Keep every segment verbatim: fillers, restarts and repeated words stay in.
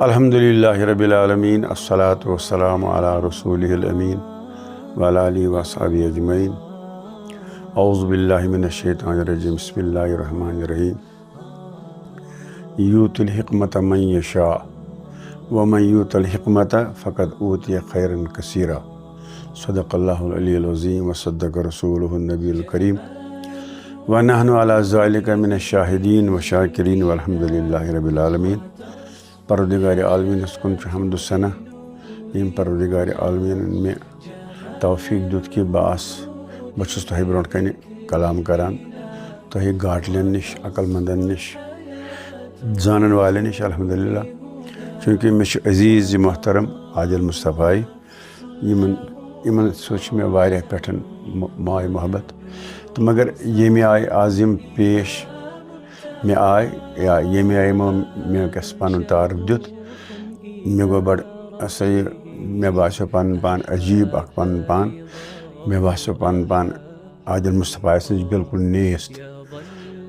الحمد لله رب العالمين، الصلاة والسلام على رسوله الأمين وعلى آله وأصحابه أجمعين. أعوذ بالله من الشيطان الرجيم، بسم الله الرحمن الرحيم. يؤتي الحكمة من يشاء ومن يؤت الحكمة فقد أوتي خيرا كثيرا. صدق الله العلي العظيم وصدق رسوله النبي الكريم. ونحن على ذلك من الشاهدين والشاكرين والحمد لله رب العالمين. پروردگار عالمینس کُن چھُ حمد و ثنا، ییٚمۍ پروردگار عالمینن مےٚ توفیق دیُت کہِ بہٕ آس بہٕ چھُس تۄہہِ برونٛٹھ کنہِ کلام کران، تۄہہِ گاٹلٮ۪ن نِش، عقل مندن نِش، زانن والٮ۪ن نِش، الحمدللہ۔ چوٗنٛکہِ مےٚ چھُ عزیز یہِ محترم عادل مصطفی، یِمن یِمن سۭتۍ چھِ مےٚ واریاہ پٮ۪ٹھن ماے محبت۔ تہٕ مگر ییٚمہِ آیہِ آز یِم پیش مےٚ آے، یا ییٚمہِ آیہِ یِمو مےٚ وٕنکیٚس پنُن تعارُف دیُت، مےٚ گوٚو بڑٕ سا یہِ، مےٚ باسیٚو پنُن پان عجیٖب اکھ پنُن پان۔ مےٚ باسیٚو پنُن پان عادل مصطفی سٕنٛز بِلکُل نیست۔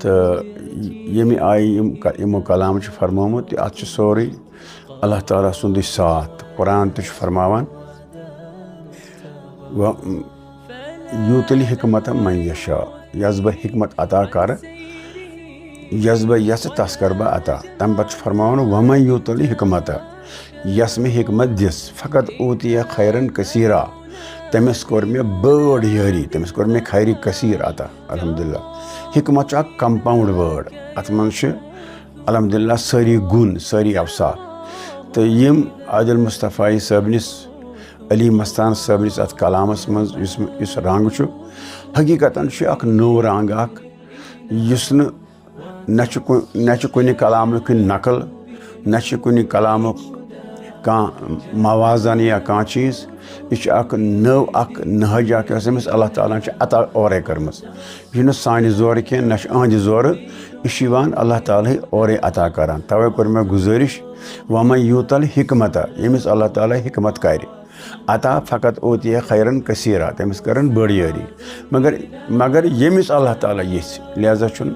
تہٕ ییٚمہِ آیہِ یِم ک-، یِمو کلام چھُ فرمومُت، تہٕ اَتھ چھُ سورُے اللہ تعالیٰ سُنٛدُے ساتھ۔ قرآن تہِ چھُ فرماوان، و-، یوٗتلی حکمت من یشاء، یَس بہٕ حکمت عطا کَرٕ، یَس بہٕ یَژھٕ تَس کَرٕ بہٕ عطا۔ تَمہِ پَتہٕ چھُ فرماوان، ومن یوٗتلی حکمت، یَس مےٚ حکمت دِژ، فقط اوٗتیہ خیرن کثیرا، تٔمِس کوٚر مےٚ بٔڑ یٲری، تٔمِس کوٚر مےٚ خیرِ کثیر عطا۔ الحمدللہ، حکمت چھُ اکھ compound word، اتھ منٛز چھِ الحمدللہ سٲری گُن، سٲری اوصاف۔ تہٕ یِم عادل مصطفی صٲبنِس، علی مستان صٲبنِس اتھ کلامس منٛز یُس، یُس رنگ چھُ، حقیقتاً چھُ اکھ نوٚو رنگ اکھ، یُس نہٕ نہ چھُ کُ-، نہ چھُ کُنہِ کلامُک نقل، نہ چھُ کُنہِ کلامُک کانٛہہ موازن یا کانٛہہ چیٖز۔ یہِ چھُ اکھ نٔو اکھ نہج اکھ، یۄس أمِس اللہ تعالیٰ ہن چھِ عطا اورے کٔرمٕژ۔ یہِ چھُنہٕ سانہِ زورٕ کینٛہہ، نہ چھُ أہنٛدِ زورٕ۔ یہِ چھُ یِوان اللہ تعالیٰ ہٕے اورے عطا کران۔ توے کوٚر مےٚ گُزٲرِش، ومن یوٗتل حکمت، ییٚمِس اللہ تعالیٰ حکمت کرِ عطا، فقط اوتیہ خیرن کثیرا، تٔمِس کرن بٔڑ یٲری۔ مگر، مگر ییٚمِس اللہ تعالیٰ یژھِ، لہذا چھُنہٕ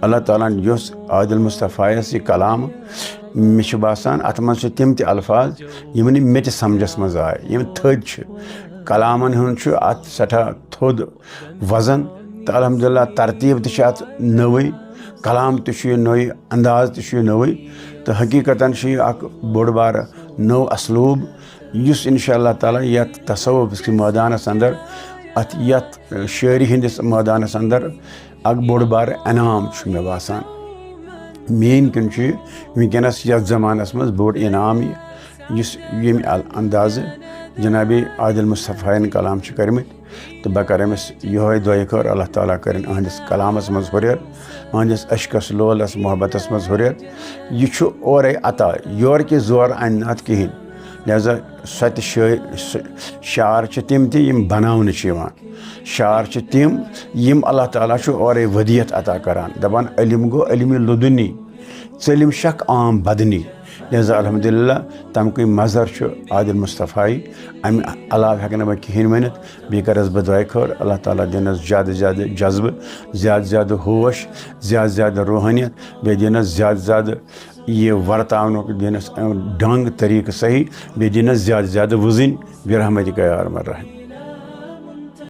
اللہ تعالیٰ ہن یۄس عادل مصطفیٰ یس یہِ کلام، مےٚ چھُ باسان اتھ منٛز چھِ تِم تہِ الفاظ یِم نہٕ مےٚ تہِ سمجھس منٛز آے، یِم تھٔدۍ چھِ۔ کلامن ہُنٛد چھُ اتھ سٮ۪ٹھاہ تھوٚد وزن، تہٕ الحمدللہ ترتیب تہِ چھِ اتھ نٔوٕے، کلام تہِ چھُ یہِ نوٚوٕے، انداز تہِ چھُ یہِ نوٚوٕے۔ تہٕ حقیقتاً چھُ یہِ اکھ بوٚڑ بارٕ نوٚو اسلوب، یُس انشاء اللہ تعالیٰ یتھ تصوف کِس مٲدانس اندر، اتھ یتھ شٲعری ہٕنٛدِس مٲدانس اندر اکھ بوٚڑ بارٕ انعام چھُ مےٚ باسان۔ میٲنۍ کِنۍ چھُ یہِ وٕنکیٚنس یتھ زمانس منٛز بوٚڑ انعام یہِ، یُس ییٚمہِ ال-، اندازٕ جناب عادل مصطفیٰ یَن کلام چھِ کٔرمٕتۍ۔ تہٕ بہٕ کرٕ أمِس یِہوٚے دۄیہِ خٲر، اللہ تعالیٰ کٔرِن أہنٛدِس کلامس منٛز ہُرٮ۪ر، أہنٛدِس عشقس لولس محبتس منٛز ہُرٮ۪ر۔ یہِ چھُ اورے عطا، یورٕ کہِ زورٕ انہِ نہٕ اتھ کِہیٖنۍ۔ لہذا سۄ تہِ شٲعر، سُہ، شعر چھِ تِم تہِ یِم بناونہٕ چھِ یِوان۔ شعر چھِ تِم یِم اللہ تعالیٰ چھُ اورے ودیت عطا کران، دپان، علم گوٚو علمِ لدنی، ژٔلِم شک عام بدنی۔ لہذا الحمدللہ تمکُے مظہر چھُ عادل مصطفیٰ۔ امہِ علاوٕ ہٮ۪کہٕ نہٕ بہٕ کِہیٖنۍ ؤنِتھ۔ بیٚیہِ کَرَس بہٕ دُعایہِ خٲر، اللہ تعالیٰ دِنَس زیادٕ زیادٕ جذبہٕ، زیادٕ زیادٕ ہوش، زیادٕ زیادٕ روحٲنیت، بیٚیہِ دِنَس زیادٕ زیادٕ یہِ ورتاونُک، دِنَس ڈنٛگ طریٖقہٕ صحیح، بیٚیہِ دِنَس زیادٕ زیادٕ وٕزٕنۍ، برحمتک یا ارحم الراحمین۔